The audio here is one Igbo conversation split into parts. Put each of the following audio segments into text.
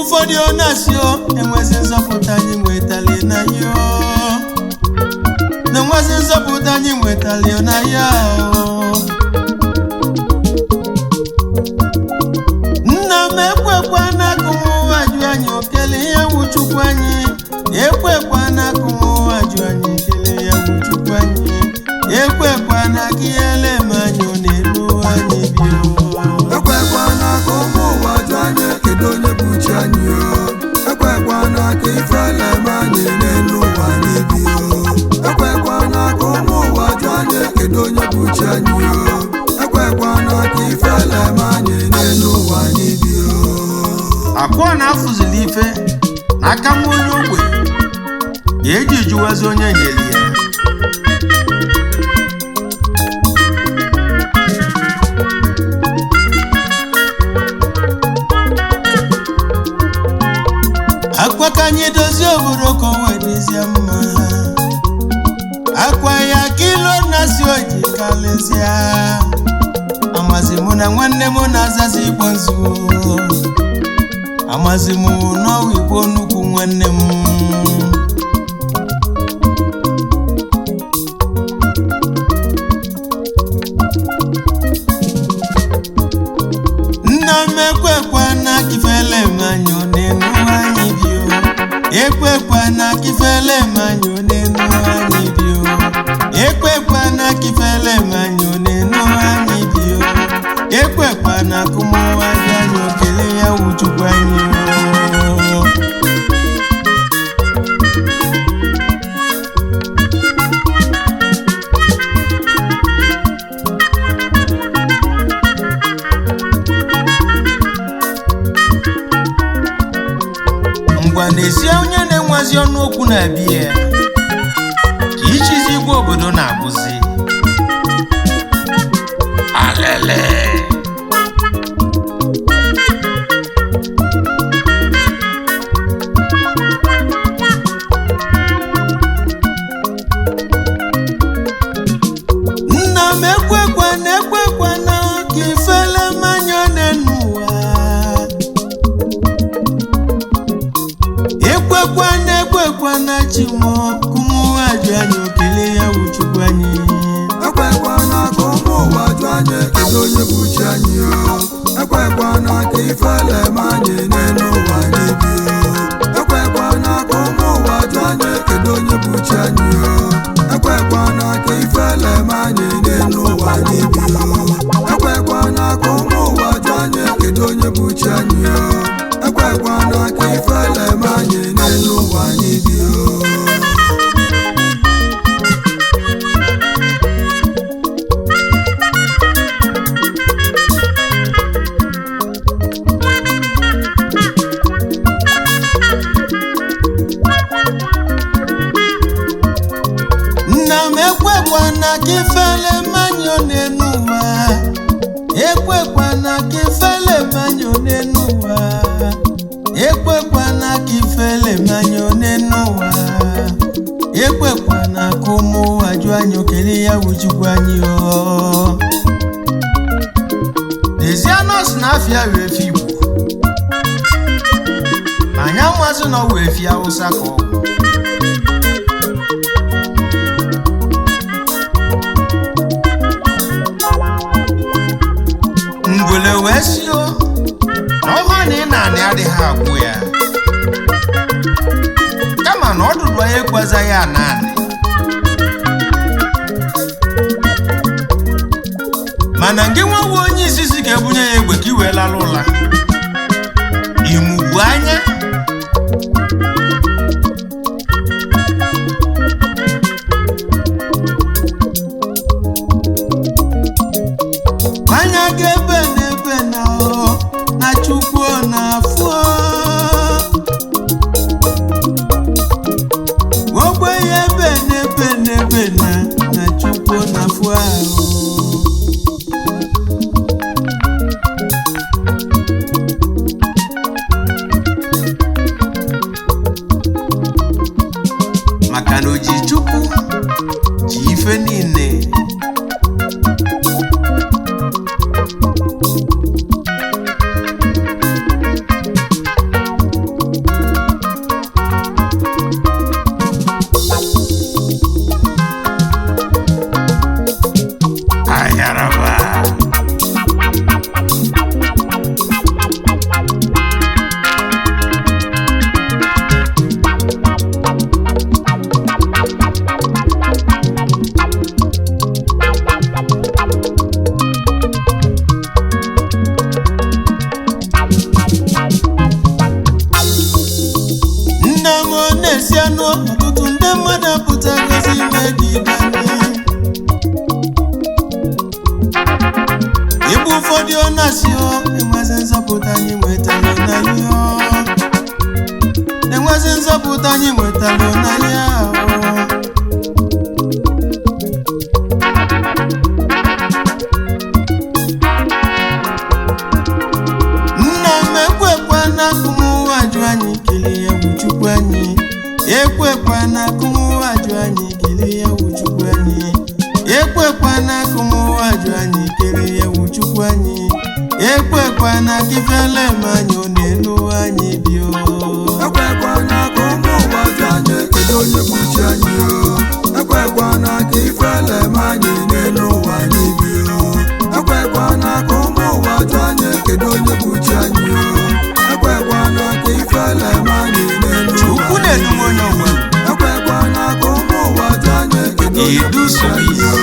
Ụfọdụ ọ na-asị o enwezi nzọpụta anyị nwetali na ya na enwezi nzọpụta anyị nwetali na ya o. Nna m ekwekwa n'aka ụmụ ajụ anyị okele ihe wu Chukwu anyị, ekwekwa n'aka ụmụ ajụ anyị okele ihe wu Chukwu anyị, ekwekwa n'aka ihe lema anyị ọ na-elu anyị bio. Ekwekwana ka ụmụ ụwa jụ anyị kedu onye bụ chi anyị o. Ekwekwana ka ife leme anyị n'elu ụwa anyị bi o. Ekwekwana ka ụmụ ụwa jụ anyị kedu onye bụ chi anyị o. Ekwekwana ka ife leme anyị n'elu ụwa anyị bi o. Akwa na-afụzili ife n'aka nwa onye ogbe ya eji juwazi onye nyere ya. Akwa ka anyị dozie obodo ka o wee dịzie mma, akwa ya kilo na si oji kalịsịa. Amazi mụ na nwanne m na-azazi igbo nzu, amazi m n'ọwa igbo nnukwu nwanne m. Nna m ekwekwa na kifele manyo n'enu anyị bio, ekwekwa na kifele manyo n'enu anyị bio, ekwekwa na kifele manyo n'enu anyị bio, ekwekwa na kụmụwa dị anyị okele ya wu Chukwu anyị o. Ngwa n'ezie, onye na-enwezi ọnụ okwu na-abịa ya ka ichizi igwe obodo na-abụzi alele. Nna m ekwekwana ekwekwana ka ifele mmanya n'enu ụwa, ekwekwana ekwekwana chimo kụmụwa jụ anyị okele ya wu Chukwu anyị. Ekwekwana ka ụmụ ụwa jụ anyị kedu onye bụ chi anyị o. Ekwekwana ka ife leme anyị n'elu ụwa anyị bi o. Ekwekwana ka ụmụ ụwa jụ anyị kedu onye bụ chi anyị o. Ekwekwana ka ife leme anyị n'elu ụwa anyị bi o. Ekwekwana ka ụmụ ụwa jụ anyị kedu onye bụ chi anyị o. Ekwekwana ka ife leme anyị n'elu ụwa anyị bi o. Nna m ekwekwana ka ifele mmanya n'enu ụwa, ekwekwana ka ifele mmanya n'enu ụwa, ekwekwana ka ifele mmanya n'enu ụwa, ekwekwana ka ụmụ ụwa jụ anyị okele ya wu Chukwu anyị o. N'ezie nọọsụ na afịa wee efi Igbo, ma anyị amazị na ọ wee efi Hausa ka ọ bụ. Ngwele wee sio na ọhụụ na ị na-anị adịghị agwụ ya, kama na ọdụdụ ya ekwezaghị ana anị. Mana nke nwa nwe onye izizi ga-ebunye ya egbe ka i wee lara ụla imugbu anya. Anya ga ebe na ebe na ọ na Chukwu ọ na-afụ ogbe ya ebe na ebe na ebe na na Chukwu ọ na-afụ ahụ. N'ezianụ, ọtụtụ ndị mmadụ apụtagozi megide anyị. Ebe ụfọdụ ọ na-asị ọ enwezi nzọpụta anyị nwetara n'anya ọ. Enwezi nzọpụta anyị nwetara n'anya ọ. Nna m, ekwekwana akụmụwa jụ anyị kele ya bụ Chukwu anyị. Ekwekwana akụmụwa jụ anyị kele ya bụ Chukwu anyị. Ekwekwana akụmụwa jụ anyị kele ya bụ Chukwu anyị. Ekwekwana ka ifele ma anyị ọ na-enu anyị bi o. Ekwekwana ka ụmụ ụwa jụ anyị kedu onye bụ chi anyị o. Ekwekwana ka ifele ma anyị n'elu ụwa anyị bi o. Ekwekwana ka ụmụ ụwa jụ anyị kedu onye bụ chi anyị o. Ekwekwana ka ifele ma anyị n'elu ụwa Chukwu anyị na-edu m onye ọbụla. Ekwekwana ka ụmụ ụwa jụ anyị kedu onye bụ chi anyị o.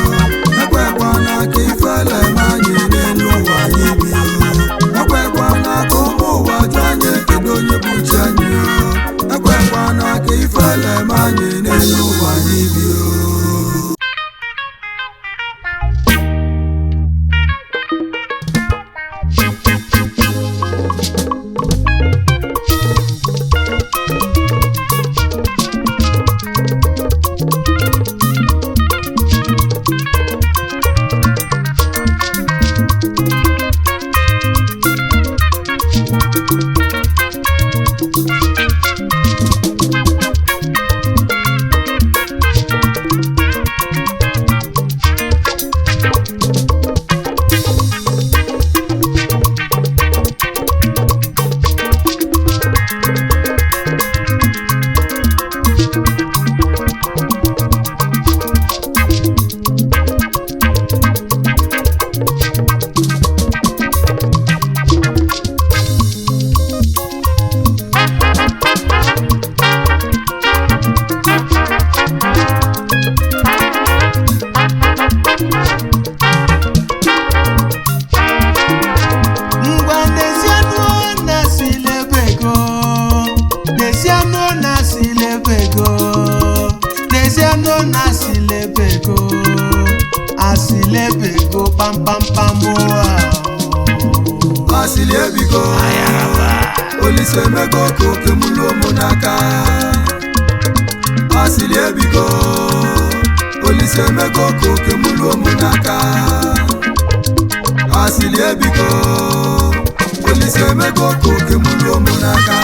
Ekwekwana ka ifele ma anyị n'elu ụwa anyị bi o. Ekwekwana ka ụmụ ụwa jụ anyị kedu onye bụ chi anyị o. Ekwekwana ka ifele ma anyị n'elu ụwa anyị bi o. Ngwa n'ezianụ na-asịlebe ego, n'ezianụ na-asịlebe ego, n'ezianụ na-asịlebe ego, asịlebe ego pampampam ụwa. Asịlị ebigo, Olise emego ka oke m luo mụ n'aka. Asịlị ebigo, Olise emego ka oke m luo mụ n'aka. Asịlị ebigo, Olise emego ka oke m luo mụ n'aka.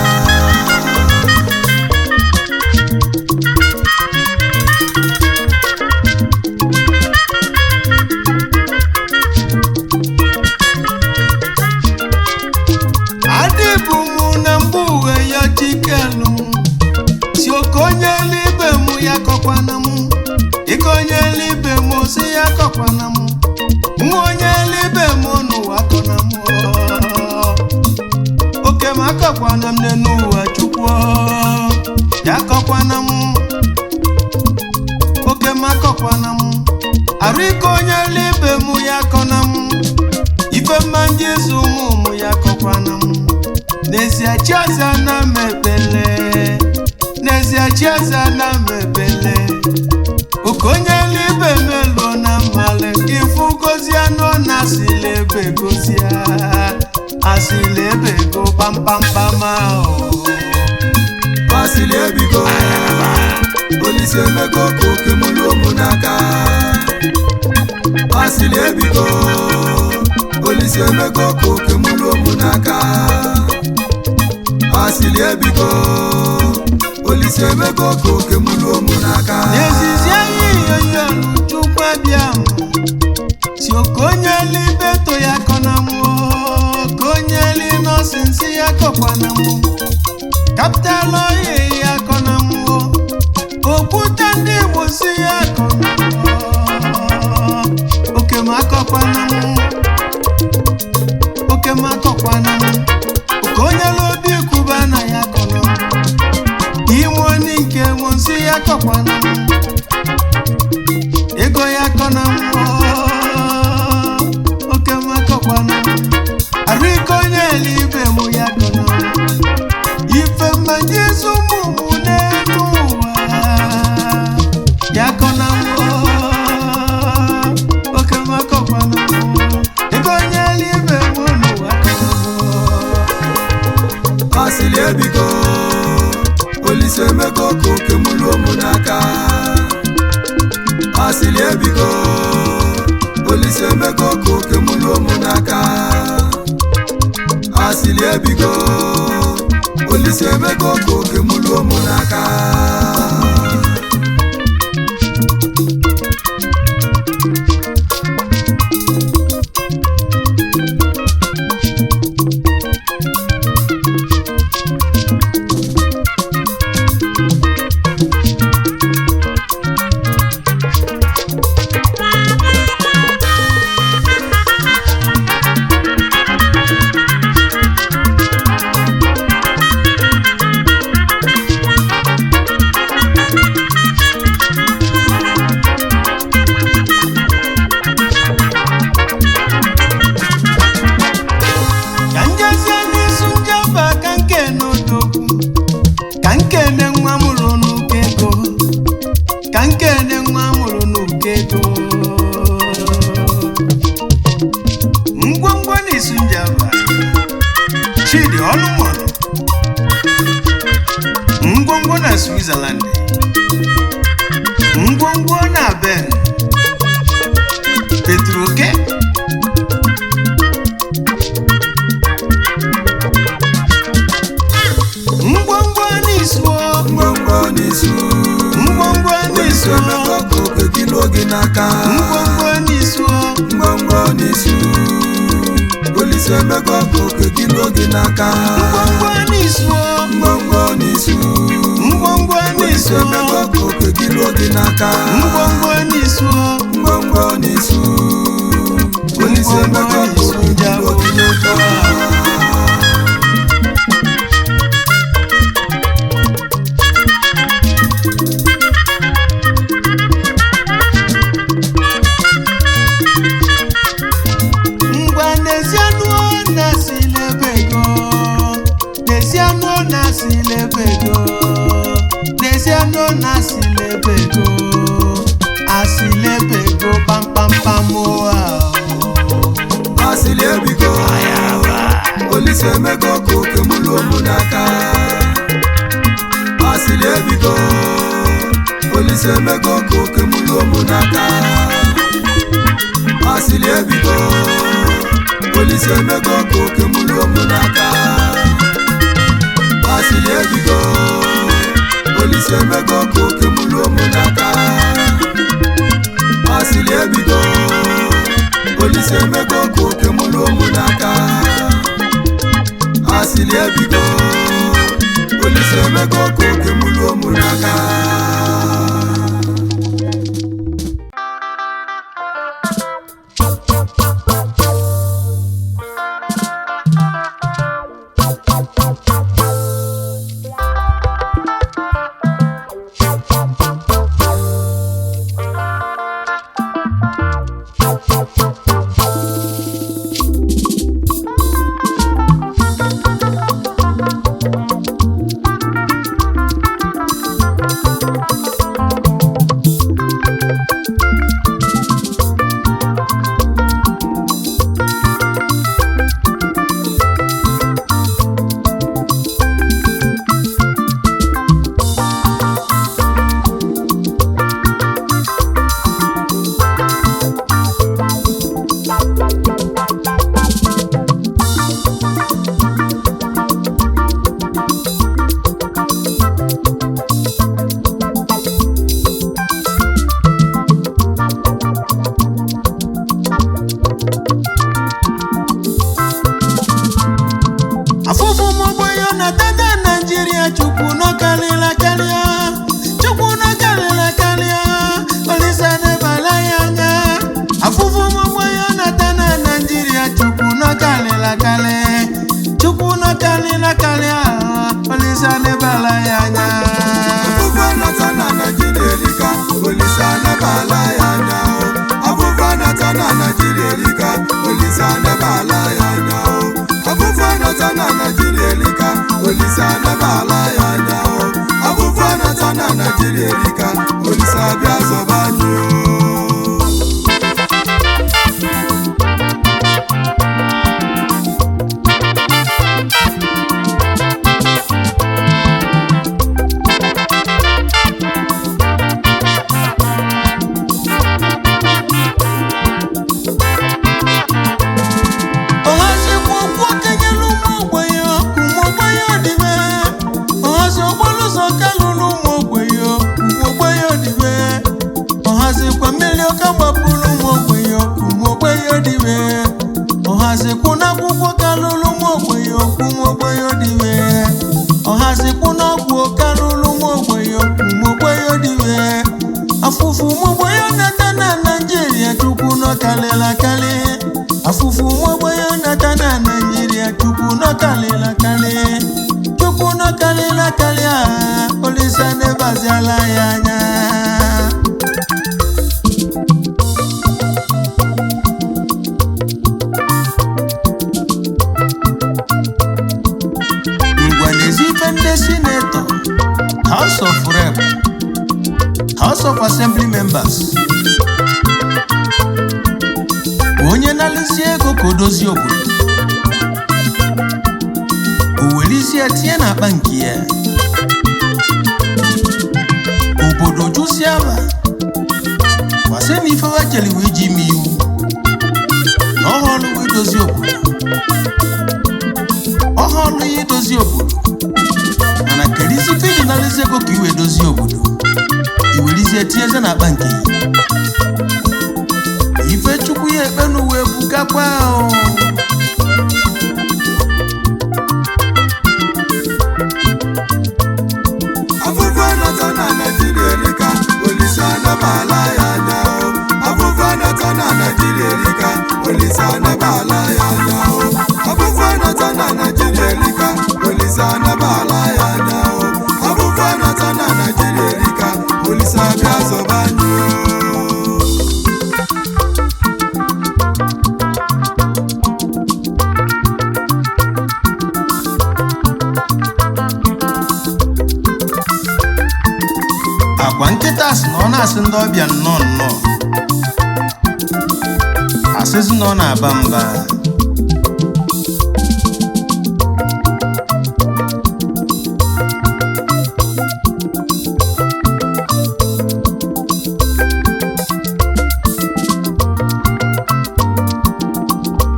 Adịbụ m na mbụ uwe ya chikelu m si oke onye eluigwe m ya kọkwana m, ike onye eluigwe m si ya kọkwana m, nwa onye eluigwe m n'ụwa kọna m, oke m akọkwana m n'enu ụwa Chukwu ya kọkwana m, oke m akọkwana m, arụ ike onye eluigwe m ya kọna m, ife mma ndị ịzụ ụmụ ụmụ ya kọkwana m. N'ezie chiaza na m ekpele, n'ezie chiaza na m ekpele, oke onye eluigwe meluo na mmalị ifu gozie anụ na asịla ebe gozie, asịla ebe go kpampamkpam ahụ. Asịlị ebigo, Olise emego ka oke m luo mụ n'aka. Asịlị ebigo, Olise emego ka oke m luo mụ n'aka. Asịlị ebigo, Olise emego ka oke m luo mụ n'aka. N'ezizi anyị yoyo Chukwu abịa m si oke onye eluigwe to ya kọna m, ka onye elu nọọsụ nsị ya kọkwana m, kapitalụ oyi ya kọna m, okwute ndị Igbo si ya kọna m, oke m akọkwana m, oke m akọkwana m, oke onye obi kwuba na ya kọna m, ime onye nke m nsị ya kọkwana m, ego ya kọna m, oke m akọkwana m, arụ ike onye eluigwe m ya kọna m, ife mmanye ezi ụmụ m n'elu ụwa. Asịlị ebigo, Olise emego ka oke m luo mụ n'aka. Asịlị ebigo, Olise emego ka oke m luo mụ n'aka. Asịlị ebigo, Olise emego ka oke m luo mụ n'aka. Ka njezie n'isu njeba, ka nkene odogwu, ka nkene nwa mụrụ n'ụkọ ego, ka nkene nwa mụrụ n'ụkọ ego. Ngwongwo n'isu njeba, Chidi Ọnụmọnụ, ngwongwo na Switzerland, ngwongwo na Ben Petroke. Ngwongwo n'isu o, Ngwongwo n'isu, ngwongwo Olise n'isu o, emego ka oke gị luo gị n'aka. Ngwongwo n'isu o, Ngwongwo n'isu, Olise emego ka oke gị luo gị n'aka. Ngwongwo n'isu o, Ngwongwo n'isu, ngwongwo Olise n'isu o, emego ka oke gị luo gị n'aka. Ngwongwo n'isu o, Ngwongwo n'isu, Olise emego ka oke gị luo gị n'aka. Ngwa n'ezianụ na-asị lebe ego, n'ezianụ na-asị lebe ego, n'ezianụ na-asị lebe ego, asị lebe ego kpamkpamkpam ụwa. Asịlị ebigo, Olise emego ka oke m luo mụ n'aka. Asịlị ebigo, Olise emego ka oke m luo mụ n'aka. Asịlị ebigo, Olise emego ka oke m luo mụ n'aka. Asịlị ebigo, Olise emego ka oke m luo mụ n'aka. Asịlị ebigo, Olise emego ka oke m luo mụ n'aka. Asịlị ebigo, Olise emego ka oke m luo mụ n'aka. Afụfụ mụgbọya na tata Naijiria, Chukwu nọkarịla karịa, Chukwu nọkarịla karịa, Olisa nebala ya anya. Afụfụ mụgbọya na tata Naijiria, Chukwu nọkarịla karịa, Chukwu nọkarịla karịa, Olisa nebala ya anya. Afụfụ nata na Naịjirịa erika, Olise anabala ya anya o. Afụfụ nata na Naịjirịa erika, Olise anabala ya anya o. Afụfụ nata na Naịjirịa erika, Olise anabala ya anya o. Afụfụ nata na Naịjirịa erika, Olise abịa zọba anyị o. Chukwu nọkalịla kalị, Chukwu nọkalịla kalị a, Olisa nebaziala ya anya. Ngwa n'ezi ife ndị senator, House of Rep, House of Assembly members, onye na-alụzi ego ka o dozie obodo, o were isi ya tinye n'akpa nke ya, obodo jụsịa ma kwasị na ife ha chere wee ji ime iwu na ọha ọlụ wee dozie obodo, ọha ọlụ ya idozi obodo. Mana kedu isi ife iji nalụzi ego ka i wee dozie obodo, i were isi tinyeze n'akpa nke ya? Ife Chukwu ya ekpe n'uwe ebukakwa o. Afụfụ anata na Naịjirịa erika, Olise anabala ya anya o. Afụfụ anata na Naịjirịa erika, Olise anabala ya anya o. Afụfụ anata na Naịjirịa erika, Olise anabala ya anya o. Afụfụ anata na Naịjirịa erika, Olise abịa zọba anyị o. Agwa nkịta sị na ọ na-asị ndị ọbịa nnọọ nnọọ, asịsị na ọ na-aba mba.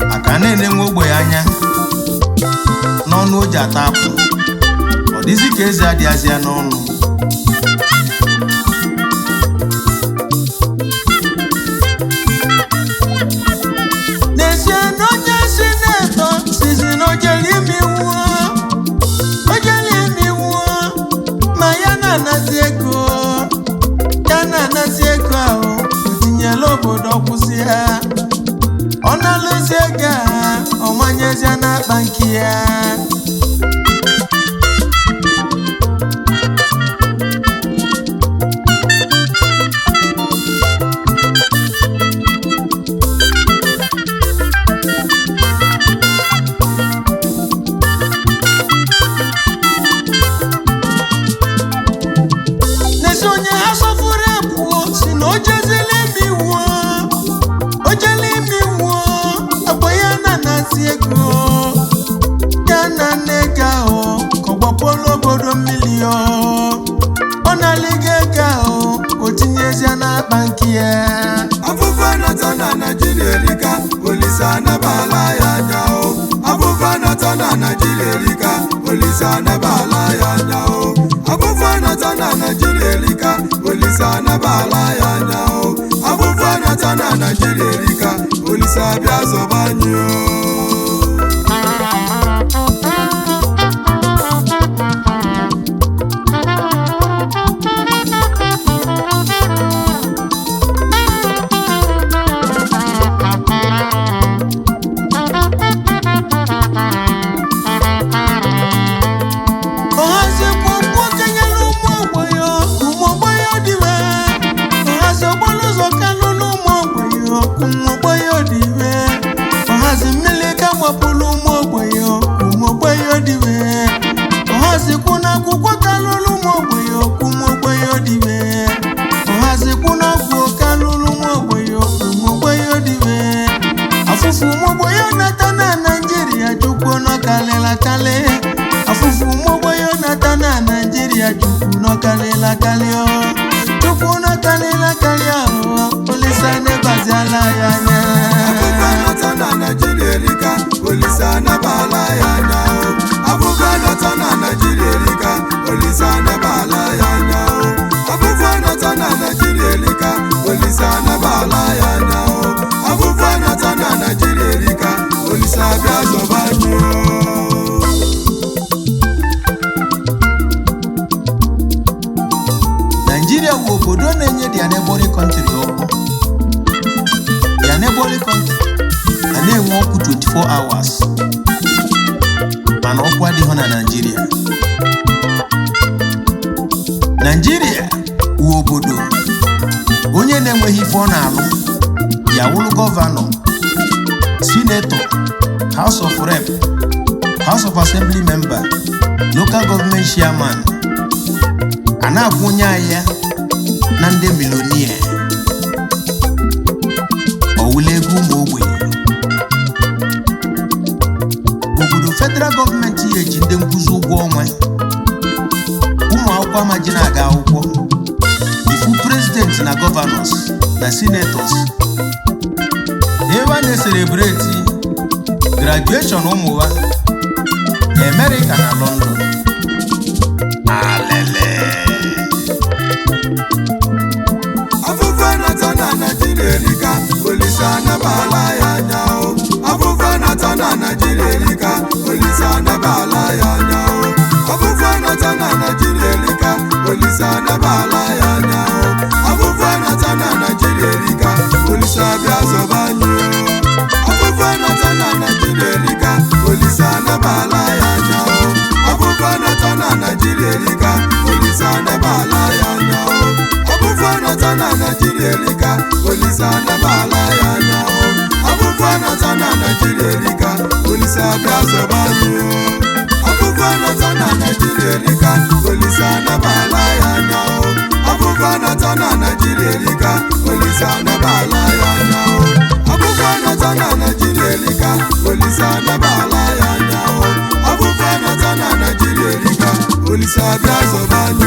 Maka na-ele nwa ogbenye anya n'ọnụ o ji ata akwụ, ọ dịzị ka eze adịghazị ya n'ọnụ. N'ezie na onye senator sizi na ojele ime iwu, ojele ime iwu, ma ya na-anazi ego, ya na-anazi ego ahụ o tinyela obodo ọkwụsị ya. Ọ na-alụzi ego a, ọ manyezie n'akpa nke ya. N'ezi onye ha sọfụrụ ekwuo si na ojezila ime iwu, ojele ime iwu, agba ya na-anazi ego ya na nne ego ahụ ka ọ gbapụọla obodo mmiri. Ọ na-alịga ego ahụ o tinyezie n'akpa nke ya. Afụfụ anata na Naịjirịa erika, Olise anabala ya anya o. Afụfụ anata na Naịjirịa erika, Olise anabala ya anya o. Afụfụ anata na Naịjirịa erika, Olise anabala ya anya o. Afụfụ anata na Naịjirịa erika, Olise abịa zọba anyị o. Ọhazikwa okwu okenye na ụmụ ogbenye, ụmụ ogbenye dịwe. Ọhazi okporo ụzọ kanụ na ụmụ ogbenye, ụmụ ogbenye dịwe. Ọhazi mmiri ka gbapụrụ ụmụ ogbenye, ụmụ ogbenye dịwe. Ọhazikwu na akwụkwọ kalụrụ ụmụ ogbenye, ụmụ ogbenye dịwe. Ọhazikwu na ọgwụ kalụrụ ụmụ ogbenye, ụmụ ogbenye dịwe. Afụfụ ụmụ ogbenye nata na Naịjirịa, Chukwu nọkalịla kalị. Afụfụ ụmụ ogbenye nata na Naịjirịa, Chukwu nọkalịla kalị o. Chukwu nọkalịla kalị o. Olisa nebaziala ya anya. Afụfụ anata na Naịjirịa erika, Olise anabala ya anya o. Afụfụ anata na Naịjirịa erika, Olise anabala ya anya o. Afụfụ anata na Naịjirịa erika, Olise anabala ya anya o. Afụfụ anata na Naịjirịa erika, Olise abịa zọba anyị o. Naijiria bụ obodo na-enye their neighboring country ọkụ. Their neighboring country a na-enwe ọkụ 24 hours. ọ na-alụ ya wụrụ governor, senator, House of Rep, House of Assembly member, local government chairman, a na-akwụnye anyị ya na ndị millionaire. Ọwụla ego ụmụ ogbenye. Obodo federal gọọmenti ya eji ndị nkụzi ụgwọ ọnwa, ụmụ akwụkwọ amaji na-aga akwụkwọ. Ifu president na governors na senators ebe a na-ecelebrate graduation ụmụ ha na Amerịka na London. Alele. Afụfe nata na Naijiria erika, Olise anabala ya anya o. Afụfe nata na Naijiria erika, Olise anabala ya anya o. Afụfe nata na Naijiria erika, Olise anabala ya anya o. Afụfe nata na Naijiria erika, Olise abịa zọba anyị o. Afụfe nata na Naijiria erika, Olise anabala ya anya o. Afụfe nata na Naijiria erika, Olise anabala ya anya o. Afụfe nata na Naijiria erika, Olise anabala ya anya o. Afụfe nata na Naijiria erika, Olise abịa zọba anyị o. Afụfe nata na Naijiria erika, Olise anabala ya anya o. Afụfe nata na Naijiria erika, Olise anabala ya anya o. Afụfe nata na Naijiria erika, Olise anabala ya anya o. Afụfe nata na Naijiria erika, Olise abịa zọba anyị.